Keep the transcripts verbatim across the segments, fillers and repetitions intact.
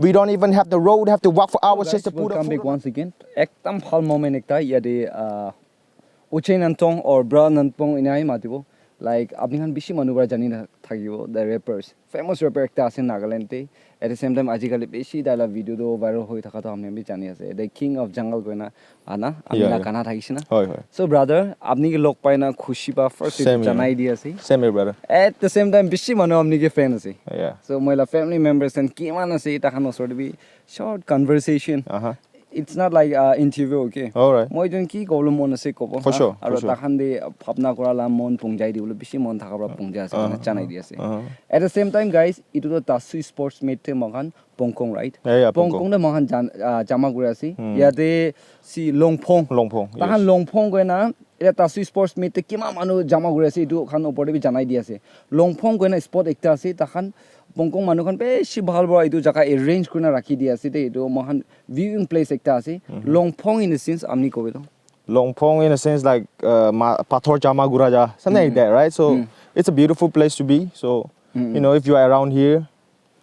We don't even have the road, have to walk for hours just to put up food. Welcome back once again. Ekdam bhal moment ekta yate, uh, Uche Nantong or Bra Nantong ena hi matibo. Like, apni khan bishi manu para jani na thakibo, the rappers. Famous rapper ekta ase Nagaland te. At the same time, ajikali bishi tai la video tu viral hoi thaka tu apni khan bi jani ase. The King of Jungle koina ana, apni la gana thakishe na. Hoi, hoi. So, brother, apni ke log pai na khushi pa first etu janai di ase. Same here, brother. At the same time, bishi manu apni ke fan ase. Yeah. So, moi la family members and kiman ase, takhan osor te bi short conversation. Uh-huh. It's not like, uh, interview, okay? All right. Moi jun ki kobole mon ase kobo. For sure, for sure. Aru takhan de bhabna kora la mon pungjai di bole bishi mon thaka pra pungjai ase, koina janai di ase. Uh-huh. At the same time, guys, itu to Tasu Sports Meet te moikhan Pongkong, right? Yeah, yeah, Pongkong. Pongkong te moikhan jan-, ah, jama kuri ase. Hmm. Yate si Longphong. Longphong, yes. Tahan Longphong koina, eta Tasu Sports Meet te kiman manu jama kuri ase, itu khan opor te bi janai di ase. Longphong koina spot ekta ase, tahan Pongkong manu khan bishi bhal para itu jaga arrange kurina rakhi di ase de, itu moikhan viewing place ekta ase. Mhm. Longphong in the sense, amni kobe to. Longphong in a sense like, uh, ma-, pathor jama kura ja, something like that, right? So, it's a beautiful place to be. So, you know, if you are around here,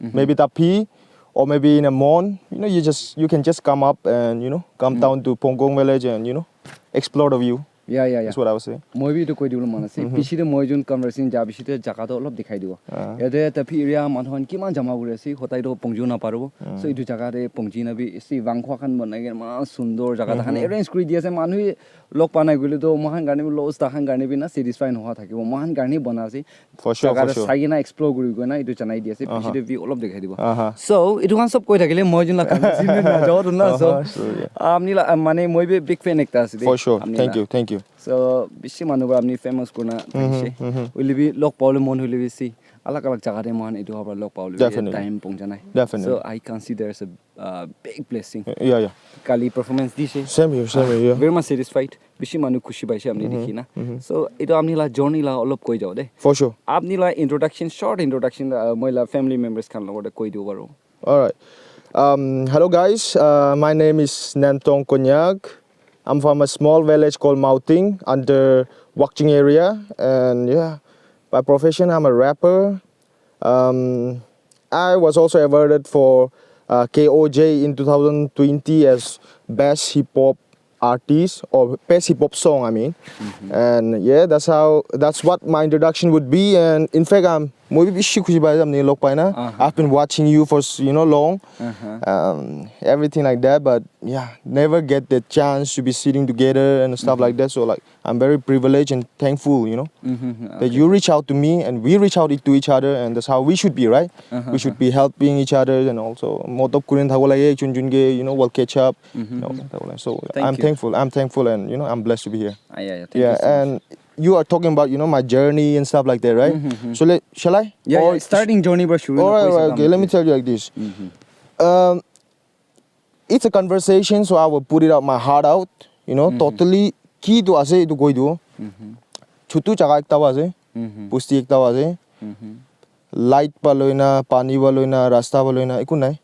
maybe Tapi, or maybe in a Mon, you know, you just, you can just come up and, you know, come down to Pongkong village and, you know, explore the view. Yeah, yeah, yeah. That's what I was saying. Moi bi etu koi dibole mon ase. Piche te moi jun conversation ja piche te jaga to olop dikhai dibo. Ah. Yate Tapi area manu khan kiman jama kuri ase, hotai to pongju na paribo. So etu jaga te pongji na bi si wangkhua khan banai kena eman sundor jaga tahan arrange kuri di ase. Manu log pa nai koile to moikhan karne bi loss, tahan karne bi na satisfy nohoi thakibo. Moikhan karne bana ase. For sure, for sure. Jaga te sai kena explore kuri kena etu janai di ase. Piche te view olop dikhai dibo. Uh-huh. So, etu khan sob koi thakile moi jun la conversation na jao to na. So, uh-huh, sure, yeah. Apni la, uh, mane moi bi big fan ekta ase de. For sure. Thank you, thank you. So, bishi manu para apni famous kurna thakishe. Hoile bi log pabole mon hoile bi si alag alag jaga te moikhan etu hapra log pabole bi time pongja nai. Definitely. So, I consider as a, uh, big blessing. Yeah, yeah. Kali performance dishe. Same here, same here, yeah. Very much satisfied. Bishi manu khushi paishe apni dikhi na. So, etu apni la journey la olop koi jao de. For sure. Apni la introduction, short introduction, uh, moi la family members khan logot te koi dibo paro. All right. Um, hello, guys. Uh, my name is Nantong Konyak. I'm from a small village called Mauting under Wakching area. And yeah, by profession, I'm a rapper. Um, I was also awarded for, uh, K O J in two thousand twenty as Best Hip Hop Artist or Best Hip Hop Song, I mean. And yeah, that's how, that's what my introduction would be. And in fact, I'm moi bi bishi khushi pai ase apni log pai na. Uh-huh. I've been watching you for s-, you know, long. Uh-huh. Um, everything like that, but yeah, never get the chance to be sitting together and stuff like that. So, like, I'm very privileged and thankful, you know, that you reach out to me and we reach out to each other, and that's how we should be, right? Uh-huh. We should be helping each other, and also motob kurin thabo lage, jun jun ke, you know, will catch up. You know, thabo lage. So I'm thankful. I'm thankful, and, you know, I'm blessed to be here. Ah, yeah, yeah. Thank you so much. And you are talking about, you know, my journey and stuff like that, right? So let, shall I? Yeah, yeah, starting journey pra shuru na koi saka. All right, okay, let me tell you like this. Um, it's a conversation, so I will put it out, my heart out, you know, totally ki tu ase, itu koi tu. Chutu jaga ekta ba ase, busti ekta ba ase. Light ba loina, pani ba loina, rasta ba loina, eku nai.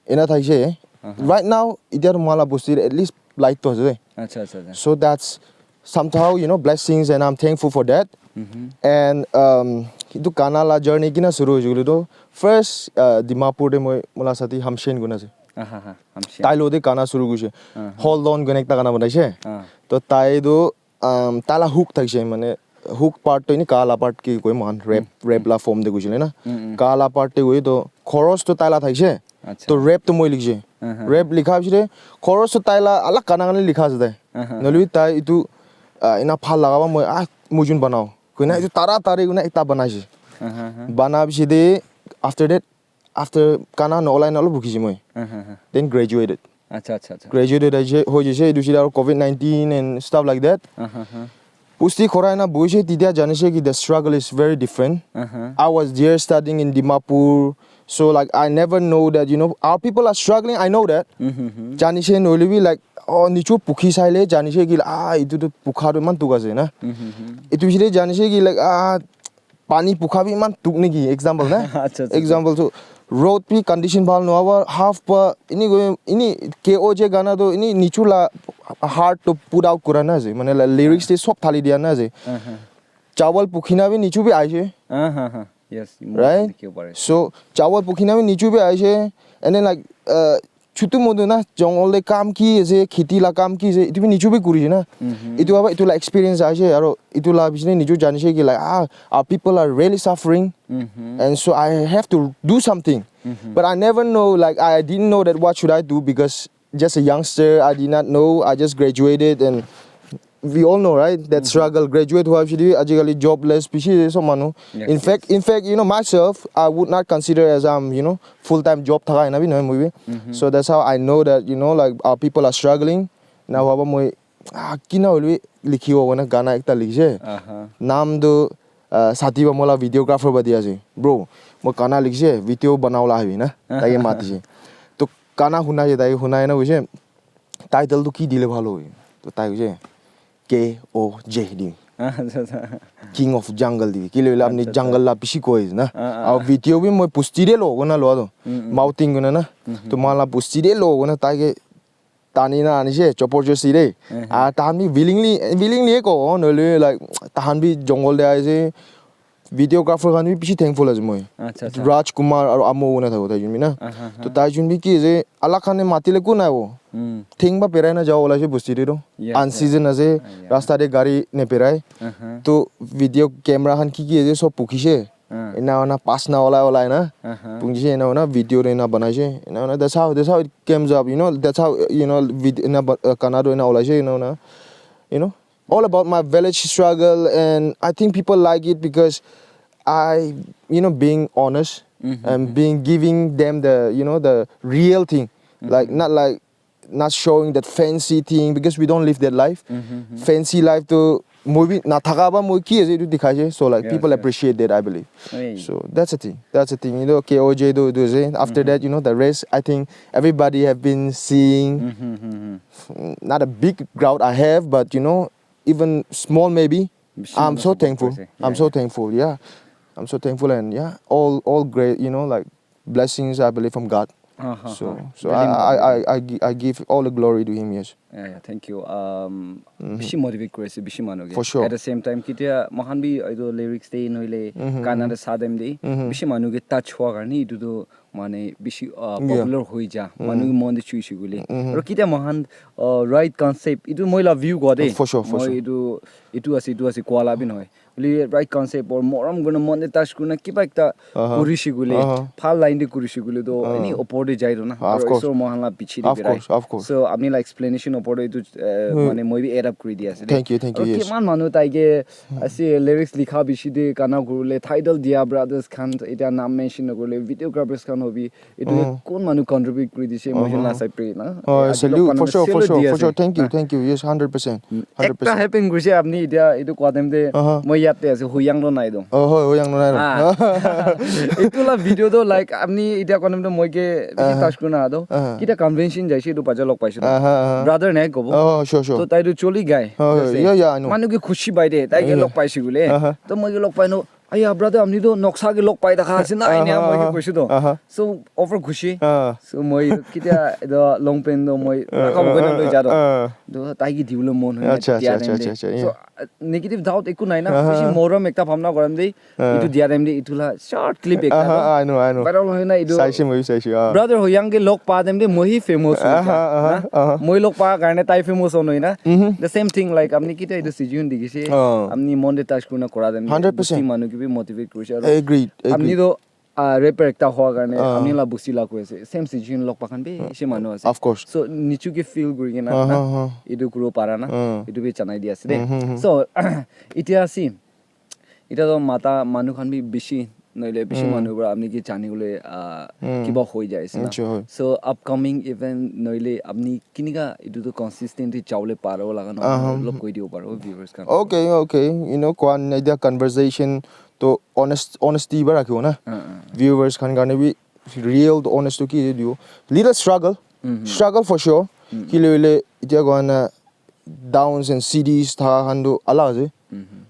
Ena thaise. Right now, itya tu mala busti at least light tu ase. Acha, acha, acha. So that's somehow, you know, blessings, and I'm thankful for that. And, um, itu gana la journey kina shuru hoise koile tu, first, uh, Dimapur te moi, mola sati Hamshen guna ase. Aha, ha, Hamshen. Tai lo de gana shuru koise. Hold On guna ekta gana banaise. To tai tu, um, tai la hook thakise, mane hook part to ini gala part ke koi mohan rap, rap la form de koisile na. Gala part te koi to chorus to tai la thakise. Acha. To rap to moi likise. Rap likha bishe chorus to tai la alag gana gana likha ase tai. Nohole bi tai itu, ah, ena bhal laga ba moi, ah, moi jun banao. Koina itu tara tari koina ekta banaise. Bana bishe de, after that, after gana no olai na olop rukhise moi. Then graduated. Acha, acha, acha. Graduated hoise, hoise, itu sida aru covid nineteen and stuff like that. Busti khorai na boise, titya janise ki the struggle is very different. I was there studying in Dimapur. So, like, I never know that, you know, our people are struggling. I know that. Janise nohole bi, like, oh, nichu pukhi saile, janise ki, ah, itu tu pukha tu iman dukh ase na. Itu bishe janise ki, like, ah, pani pukha bi iman dukh neki, example na. Acha, acha, acha. Example tu, road bi condition bhal nohaba, half pa, ini koi, ini K O J gana tu, ini nichu la heart to put out kura na ase. Mane la lyrics te sob thali dia na ase. Chawal pukhina bi nichu bi aise. Yes, right? So chawal pukhi na bi nichu bi aise, and then like uh, chutu mutu na jungle de kam ki ase, kheti la kam ki ase, itu bi nichu bi kuri na. Itu aba itu la experience aise, aro itu la bisne nichu janise ki like ah, our people are really suffering, and so I have to do something. But I never know, like I didn't know that what should I do because just a youngster, I did not know. I just graduated and we all know, right? That struggle. Graduate hua pichete ajikali jobless bishi ase sob manu. In fact, in fact, you know, myself, I would not consider as I'm, you know, full time job thaka ena bi nohoi moi bi. So that's how I know that, you know, like our people are struggling. Na hua ba moi ah, kina hoile bi likhibo koina gana ekta likhise. Naam tu ah, sati ba mola videographer ba dia ase. Bro, moi gana likhise, video banawala ahibi na. Taike matise. To gana hunai, taike hunai na hoise. Title tu ki dile bhal hobo? To tai hoise K O J di. King of Jungle di. Kile hoile apni jungle la bishi koi na. Aru video bi moi bosti de lo koina lua to. Mouthing koina na. To mala bosti de lo koina taike tani na anise, chopor josti de. Ah, tahan bi willingly, willingly ko, nohole like tahan bi jungle de aise. Videographer khan bi bishi thankful ase moi. Raj Kumar aru Amo koina thako tai jun bi na. To tai jun bi ki ase, alak khan ne matile ko nai wo. Theng ba perai na jabo ola ase bosti de to. Unseason ase, rasta de gari ne perai. To video camera khan ki ki ase sob pukhise. Ena hoina pass na olai olai na. Punjise ena hoina video de ena banaise. Ena hoina that's how, that's how it comes up, you know, that's how, you know, vid ena ba- uh, gana tu ena olaise, ena hoina, you know, all about my village struggle, and I think people like it because I, you know, being honest and being giving them the, you know, the real thing, like not like not showing that fancy thing because we don't live that life. Fancy life to moi bi na thaka ba moi ki ase itu dikhai ase. So like people appreciate that, I believe. So that's the thing. That's the thing. You know, K O J do do say. After that, you know, the rest. I think everybody have been seeing. Not a big crowd I have, but you know, even small maybe. I'm so thankful. I'm so thankful. Yeah, I'm so thankful, and yeah, all all great. You know, like blessings I believe from God. So so I I I I, gi- I give all the glory to Him. Yes. Yeah, yeah, thank you. Um, bishi motivate kuri ase bishi manu ke. For sure. At the same time, kitia mohan bi etu lyrics te nohile gana te sa time de bishi manu ke touch hua karne itu tu mane bishi uh, popular hoi ja. Manu ke mon de chui shi gule. Aru kitia mohan uh, right concept itu moi la view go de. For sure, for sure. Itu itu ase itu ase koala bi nohoi. Bole right concept or morom guna mon de touch guna kiba ekta kurishi gule, bhal line de kurishi gule to ani opor de jai do na. Of course. Isor mohan la piche de birai. Of course, of course. So apni la explanation opor de itu uh, mane moi bi add up kuri di ase de. Thank you, thank you. Aru yes. Kiman manu tai ke ase lyrics likha bishi de gana gurule title dia brothers khan eta naam mention nagurule videographers khan hobi. Itu ke kon manu contribute kuri dise moi jona sai pri na. Oh, salute for sure, for sure, for sure. Thank you, thank you. Yes, hundred percent. Hundred percent. Ekta happen kurise apni itia itu koa time te moi yat te ase Huyang lo nai do. Oh, hoi, Huyang lo nai do. Itu la video to like apni itia koa time te moi ke bishi touch kurina do. Kita convention jaise itu bacha log paise. Brother nai kobo. Oh, sure, sure. To tai tu choli gai. Oh, yeah, yeah, I know. Manu ke khushi pai de tai ke log paise gule. To moi ke log pai no. Aya brother, apni to noksa ke log pai thaka ase na, enia moi ke koisu to. So over khushi. So moi kitia etu long pant to moi rakha boi na loi ja to. To tai ke dibole mon hoi na dia time de. So uh, negative doubt eku nai na. Bishi morom ekta bhabna goram de. Itu dia time de itu la short clip ekta. I know, I know. Viral hoi na itu. Saise moi saise. Brother Hoyang ke log pa time de moi hi famous hoi ja. Moi log pa karne tai famous hon hoi na. The same thing like apni kitia itu sijun dikhi se. Apni mon de touch kurna kora time de. Hundred percent. Manu ke bi motivate kurise aru agreed, agreed. Apni to uh, rapper ekta hoa karne apni la busti la koi ase same situation log pa khan bi ase manu ase. Of course. So nichu ke feel kuri kena na etu kuro para na etu bi janai di ase de. So itia ase, itia to mata manu khan bi bishi noile bishi manu para apni ke jani bole uh, kiba hoi jai ase na. So upcoming event noile apni kinika etu to consistently jabole paro laga na olop koi dibo paro viewers khan. Okay, okay. You know, kwan etia conversation to honest honesty ba rakhibo na. Viewers khan karne bi real to honest to ki dibo. Little struggle. Struggle for sure. Kile hoile itia kwan downs and cities tha khan to alag ase.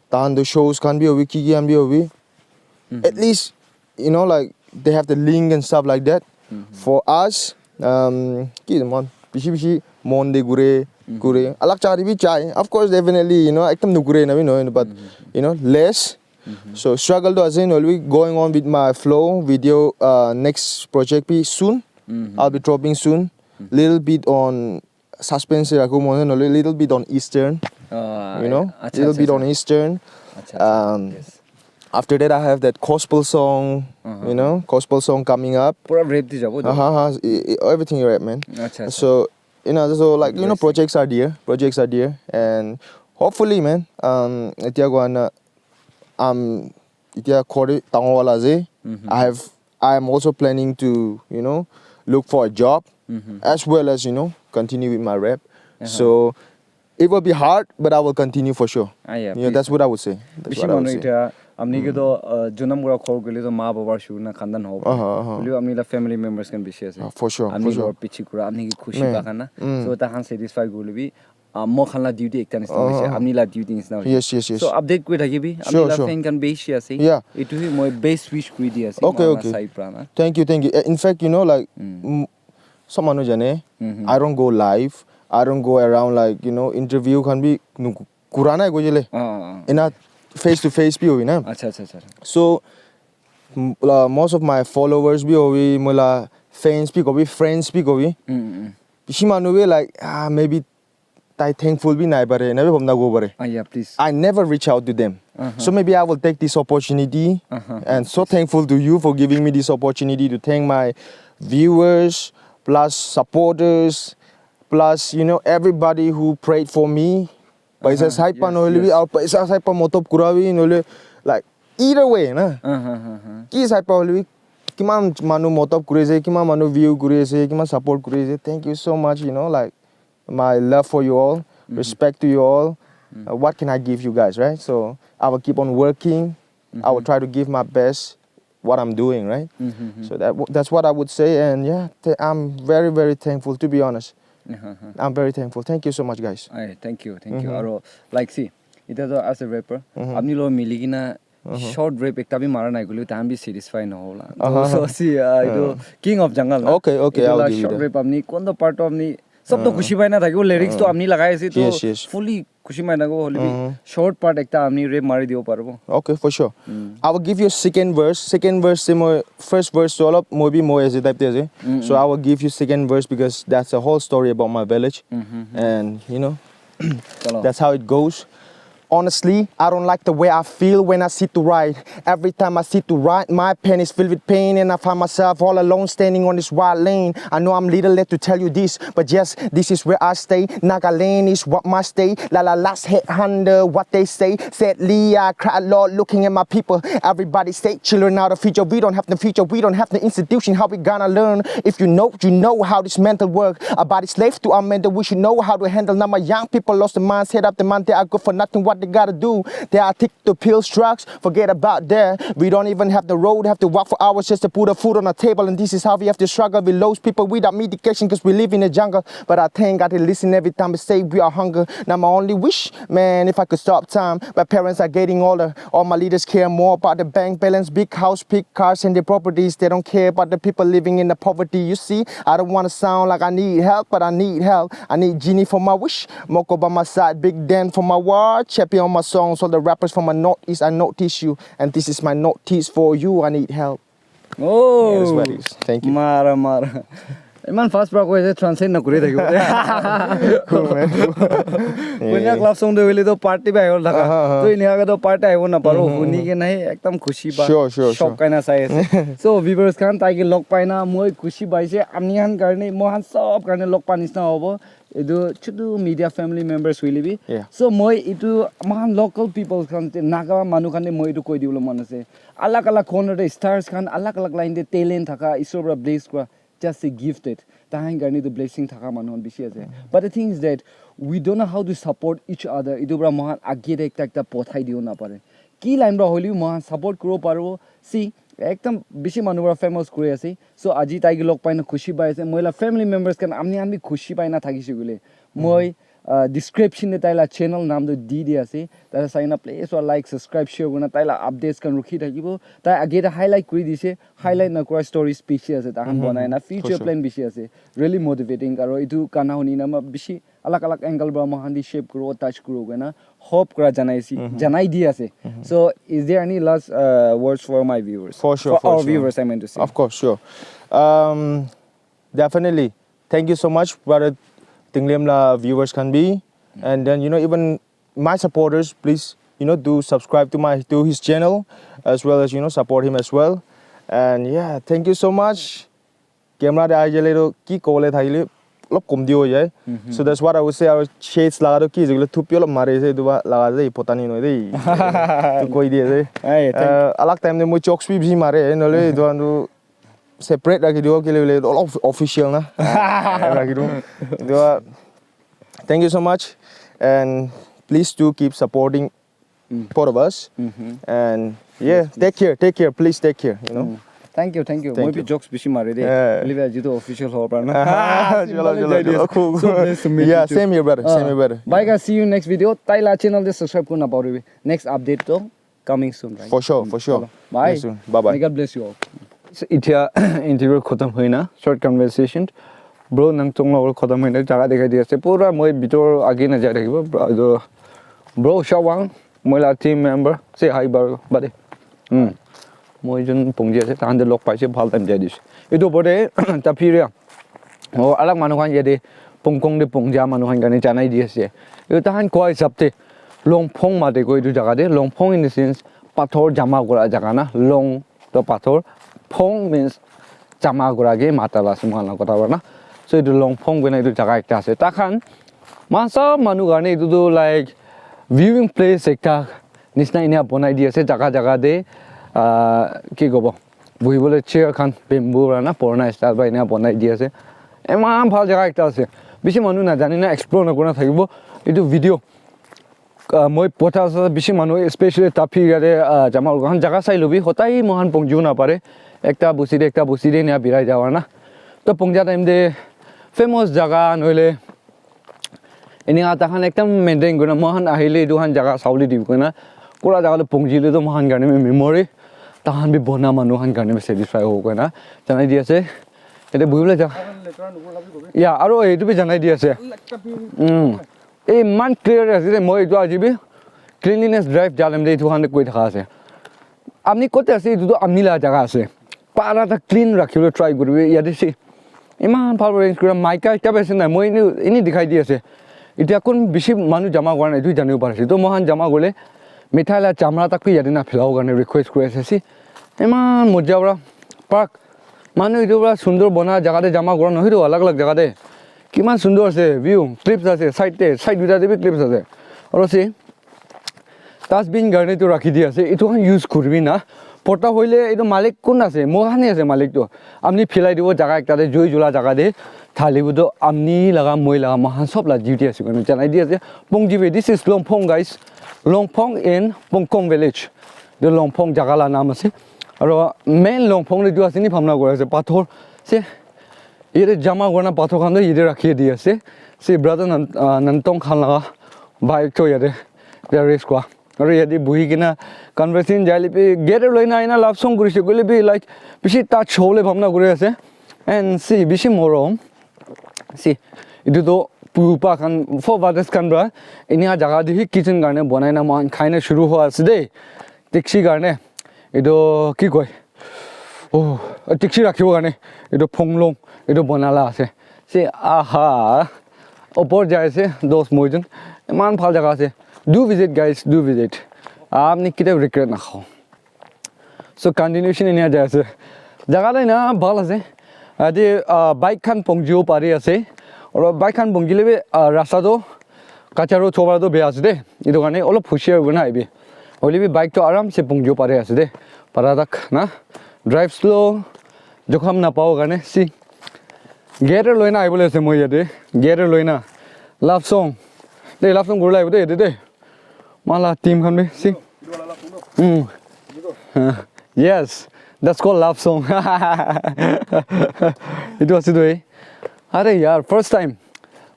Tahan to shows khan bi hobi ki ki khan bi hobi. At least you know, like they have the link and stuff like that. For us, um, ki mon bishi bishi mon de gure gure. Alag chari bi chai. Of course, definitely, you know, ekdam nugure na bi no, but you know, less. So struggle to ase, hoilebi going on with my flow. Video, uh, next project be soon. I'll be dropping soon. Little bit on suspense rakhu mon, hoile little bit on Eastern. Ah, You know, acha, little acha, bit acha. On Eastern. Acha, acha. Um, Yes. After that, I have that gospel song. You know, gospel song coming up. Pura rap di jabo. Uh-huh, uh-huh. I- I- everything you rap, man. Acha, acha. So, you know, so like, you know, Interesting. Projects are there. Projects are there. And hopefully, man, um, etiya koa na, um, etiya khori tangwala ase. I have, I am also planning to, you know, look for a job as well as, you know, continue with my rap. So, it will be hard, but I will continue for sure. Ah, yeah, You know, please. That's what I would say. That's Bishi what I would manu say. Etiya amni ke to uh, junam gura khor gule to ma babar shu na khandan ho. Uh-huh, uh-huh. Hoilebi amni la family members khan bishi ase. Uh, for sure, for Amni sure. Lord pichi kura amni ke khushi Man. ba khan na. So ta khan satisfy gule bi uh, mo khan la duty ekta nisna hoise. Amni la duty nisna hoise. Yes, yes, yes. So update kuri thaki bi amni Sure, la sure. Fan khan bishi ase. Yeah. Itu hi moi best wish kuri di ase. Okay, Mo la okay. Side pra na. Thank you, thank you. Uh, In fact, you know, like, mm, some manu jane, I don't go live. I don't go around, like, you know, interview khan bi nu- kura nai koi jile. Ah, ah, Ena face to face bi hobi na. ah. Acha, acha, acha. So, m- la, most of my followers bi hobi, moila fans bi hobi, friends bi hobi. Mm, mm, mm. Bishi manu bi like, ah, maybe tai thankful bi nai pare, na bi hom na go pare. Ah, yeah, please. I never reach out to them. So maybe I will take this opportunity and so thankful to you for giving me this opportunity to thank my viewers, plus supporters, plus, you know, everybody who prayed for me. Paisa Uh-huh. sai pa Yes, nohole bi, yes. Aru paisa sai pa motob kura bi nohole, like, either way, na? Uh-huh, uh-huh. Ki sai pa hoile bi, kiman manu motob kuri ase, kiman manu view kuri ase, kiman support kuri ase. Thank you so much, you know, like, my love for you all, respect to you all. Uh, what can I give you guys, right? So I will keep on working. I will try to give my best what I'm doing, right? So that w- that's what I would say, and yeah, th- I'm very, very thankful, to be honest. Uh-huh, uh-huh. I'm very thankful. Thank you so much, guys. Ai, thank you, thank you. Aro, like, see, ita to as a rapper, apni lo mili kina short rap ekta bi mara nai guli, tahan bi satisfy na hola. So, see, uh, itu King of Jungle na. Okay, okay, Itu I'll la give you short that. Rap apni kondo part to apni, sob to khushi pai na thakibo, lyrics to apni lagai ase, to Yes, yes. Fully khushi pai na go, hoile bi short part ekta apni rap mari dibo paribo. Okay, for sure. I will give you a second verse. Second verse, se moi first verse to olop moi bi moi ase type te ase. So I will give you second verse because that's a whole story about my village. And, you know, Chalo. That's how it goes. Honestly, I don't like the way I feel when I sit to write. Every time I sit to write, my pen is filled with pain, and I find myself all alone standing on this wide lane. I know I'm little led to tell you this, but yes, this is where I stay. Nagaland is what my state. La la last hit under what they say. Sadly, I cry a lot looking at my people. Everybody say children are the future. We don't have the future. We don't have the institution. How we gonna learn? If you know, you know how this mental work. A body slave to our mental. We should know how to handle. Now my young people lost the mindset of the man. They are good for nothing. What they gotta do? They are take the pills, drugs. Forget about that. We don't even have the road. Have to walk for hours just to put a food on the table. And this is how we have to struggle. We lose people without medication 'cause we live in a jungle. But I thank God he listen every time we say we are hungry. Now my only wish, man, if I could stop time. My parents are getting older. All my leaders care more about the bank balance, big house, big cars, and their properties. They don't care about the people living in the poverty. You see, I don't wanna sound like I need help, but I need help. I need genie for my wish. Moko by my side, big den for my war. Champion on my songs, all the rappers from my northeast. I notice you, and this is my notice for you. I need help. Oh. Yeah, that's what it is. Thank you. Mara, mara. Iman fast pra koise, translate na kuri thakibo. Cool, man. Konyak love song de hoile to party bi ahibo laga. To eneka to party ahibo na paro. Huni ke nahi ekdam khushi ba. Sure, sure, Shock sure. Kaina sai ase. So viewers khan, tai ke log pai na moi khushi paise. Apni khan karne, moi khan sob karne log pa nisna hobo. Etu chutu media family members hoile bi. Yeah. So moi etu moi khan local people khan te Naga manu khan te moi etu koi dibole mon ase. Alag alag corner te stars khan alag alag line te talent thaka, Isor pra bless kura. Just say gifted. Tahan karne tu blessing thaka manu khan bishi ase. But the thing is that we don't know how to support each other. Etu pra moi khan age te ekta ekta pothai dibo na pare. Ki line pra hoile bi moi khan support kuribo paribo. See, ekdam bishi manu pra famous kuri ase. So aji tai ke log pai na khushi pai ase. Moi la family members khan apni khan bi khushi pai na thakise koile. Moi uh, description te tai la channel nam tu di di ase. Tai sai na please wa like, subscribe, share kurna tai la updates kan rukhi thakibo. Tai age te highlight kuri dise, highlight na kura stories bishi ase. Tahan banai na future plan bishi ase. Really motivating aro itu gana huni na ma bishi alag alag angle pra mohan di shape kuro, touch kuro kena hope kura janai si, janai di ase. So, is there any last uh, words for my viewers? For sure, for for our sure. Viewers, I meant to say. Of course, sure. Um, definitely. Thank you so much, brother Tinglem la viewers can be. And then, you know, even my supporters, please, you know, do subscribe to my to his channel as well as, you know, support him as well. And yeah, thank you so much. Camera de aijale to ki kole thakile olop komti ho jai. So that's what I would say, our shades laga to ki jigile thupi olop mare ase, etu ba laga de potani noi de. To koi di ase. Hey, thank Uh, alag time de moi jokes bi bishi mare, nole etu andu separate rakhi dibo kile bole olop official na. Rakhi dibo. Etu ba, thank you so much, and please do keep supporting both of us. And yeah, take care, take care, please take care, you know. Thank you, thank you. Thank Moi bi you. Jokes bishi mare de. Yeah. Live as you official ho pra na. Ah, chalo, chalo, chalo. Cool. So nice to meet Yeah, you too. Same here, brother. Same Uh, here, brother. Bye guys, see you next video. Tai la channel de subscribe kurna pahoribi. Next update to coming soon, right? For sure, for sure. Bye. Yes, sir. Bye-bye. May God bless you all. So, itya interview khotom hoina, short conversation. Bro Nangtong logor khotom hoina, jaga dekhai di ase. Pura moi bitor age na jai thakibo. Bro, etu Bro Shawang, moi la team member. Say hi, bro, buddy. Hmm. Moi jun pongji ase, tahan de log paise, bhal time jai dise. Etu opor de, Tapiri. Oh, alag manu khan yate Pongkong de pongja manu khan karne janai di ase. Etu tahan koi hisab te Longphong mate koi etu jaga de. Longphong in the sense pathor jama kura jaga na. Long to pathor. Phong means jama kura ke mata la ase moikhan la kotha para na. So etu Longphong koina etu jaga ekta ase. Takhan moikhan sob manu karne etu tu like viewing place ekta nisna enia bonai di ase jaga jaga de. Ah, ki kobo? Buhibole chair khan bamboo para na purana style para enia bonai di ase. Eman bhal jaga ekta ase. Bishi manu najane na explore nakura na thakibo. Etu video, ah, moi pota ase bishi manu, especially Tapi yate, ah, jama khan jaga sai lobi. Hotai moikhan pongjibo napare. Ekta bosti de, ekta bosti de enia birai jawa na. To pongja time de famous jaga nohole Enika takhan ekdam maintain kurina moikhan ahile etu khan jaga sabole dibo koina pura jaga toh pongji le toh moikhan karne bi memory, takhan bi bona manu khan karne bi satisfy hobo koina janai di ase. Yate buhibole jaga, ya, aro etu bi janai di ase. Mm. Eman clear ase de, moi etu aji bi cleanliness drive ja time te etu khan koi thaka ase. Apni kote ase, etu tu apni la jaga ase. Para ta clean rakhibole try kuribi. Yate se iman bhal para arrange kura, maika ekta bi ase nai. Moi eni, eni dikhai di ase. Itya kun bishi manu jama kura nai, etu janibo pari ase. To moikhan jama kurle mithai la chamra tak bi yate na philabo karne request kuri ase. Se iman moja para park. Manu etu para sundor bona jaga te jama kura nohoi to alag alag jaga te. Kiman sundor ase view, clips ase side te, side duita te bi clips ase. Aro se dustbin karne tu rakhi di ase, etu khan use kuribi na. Pota hoile etu malik kun ase? Moikhan he ase malik tu. Apni philai dibo jaga ekta te, joi jula jaga te. Thalibo tu apni laga, moi laga, moikhan sob la duty ase koina janai di ase. Pongji bi, this is Longphong, guys. Longphong in Pongkong village. Etu Longphong jaga la naam ase. Aro main Longphong te etu ase ni bhabna kuri ase, pathor se. Yate jama kurina pathor khan toh yate rakhi di ase. Se brother Nan-, ah, Nantong khan laga bike toh yate, yate race kura. Aru yate buhi kena conversation jai le bi, gate loina aina love song kurise koile bi, like, bishi touch hobole bhabna kuri ase. And se bishi morom. Se, etu toh pupa khan, forefathers khan pra enia jaga te hi kitchen karne banai na moikhan khai na shuru hua ase de. Dikchi karne, etu ki koi? Oh, dikchi rakhibo karne, etu phonglong, etu banala ase. Se, aha, opor jai ase, dos moi jun. Iman bhal jaga ase. Do visit, guys, do visit. Apni ketiao regret nakhao. So, continuation enia jai ase. Jaga toh enia bhal ase. Yate, ah, bike khan pongjibo pari ase. Aru bike khan pongjile bi, ah, rasta toh kacha road howa toh beya ase de. Etu karne olop hushiar kurina ahibi. Hoile bi bike toh aram se pongjibo pari ase de. Para tak na. Drive slow. Jokham napabo karne si. Gear loina ahibole ase moi yate. Gear loina. Love song. De, love song kuribole ahibo de, yate de. Mala team khan bi si. Mm. Huh. Yes, that's called love song. Etu ase tu eh. Are yaar, first time.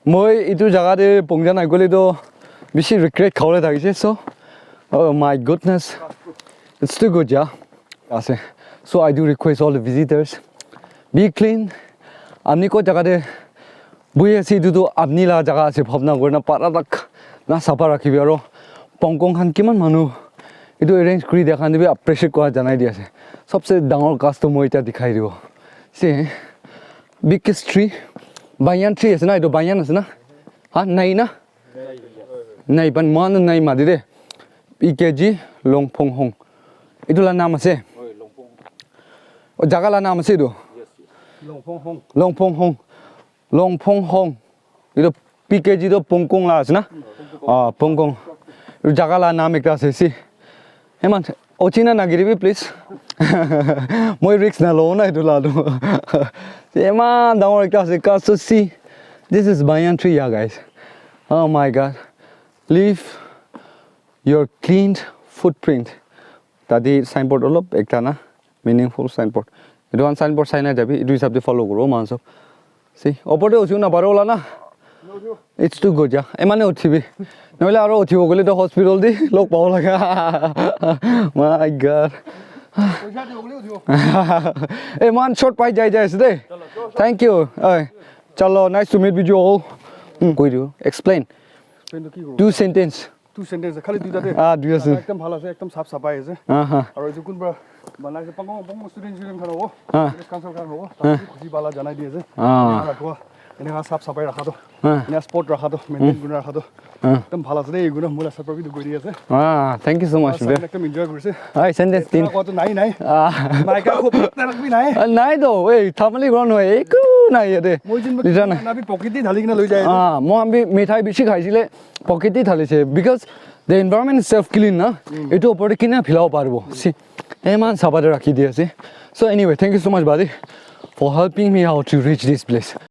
Moi itu jaga te pongja nai koile to bishi regret khawole thakise. So, oh my goodness, it's too good, yeah. Ase. So I do request all the visitors, be clean. Apni ko jaga te buhi ase, itu tu apni la jaga ase, bhabna kurina para tak na sapa rakhibi. Aro pongkong khan kiman manu itu arrange kuri dia khan bi appreciate kora janai di ase. Sabse dangor ghas tu moi eta dikhai dibo. See, biggest tree, banyan tree ase na, itu banyan ase na? Ha, nai na? Nai, ban mohan nai mati de. P K G Longphong Hong. Itu la naam ase? O, jaga la naam ase itu? Longphong Hong. Longphong Hong. Longphong Hong. Itu P K G to Pongkong la ase na? Ah, Pongkong. Itu jaga la naam ekta ase, si. Eman, ochina nagiribi, please. Moi risk na lou na itu la tu. Eman dangor ekta ase, kasu si. This is banyan tree, yeah, guys. Oh my God. Leave your clean footprint. Tate signboard olop ekta na, meaningful signboard. Itu khan signboard sai na jabi, itu hisab de follow kuro, man sob. Si, opor te uthi na pare wala na? It's too good, yeah. Emane uthibi. Nohole aro uthibo gole to hospital de log pabo laga. My God. Hey, man, short pai jai jai ase de. Thank you. Hey, chalo, nice to meet with you all. Hmm, koi diyo. Explain. Explain to ki kuro? Two sentence. Two sentence, khali duita de. Ah, duita ase. Ekdom bhal ase, ekdom saf sapai ase. Aha. Aru etu kunba banai ase, Pangong, Pangong student union khan hobo. Ah. Student council khan hobo. Ah. Tabi khushi bala janai di ase. Ah. Eneka rakhibo. Eneka saf sapai rakha to. Ah. Eneka spot rakha to, maintain kuri rakha to. Ah. Ekdom bhal ase de, etu moi la side para bi etu kuri di ase. Ah, thank you so much, bro. Ekdom enjoy kuri ase. Ai, sentence tin. Ekta koa to nai, nai. Ah. Maika ko putna bi nai. Ah, nai to, ei, thamali ground hoi, eku nai yate. Moi jin Lija nai. Na bi pocket di dhali kena loi jai. Ah, moi bi mithai bishi khaisile. Pocket te thali se, because the environment is self clean na. Etu opor te kina philabo paribo. Si, eman sapa te rakhi di ase. So anyway, thank you so much, buddy, for helping me how to reach this place.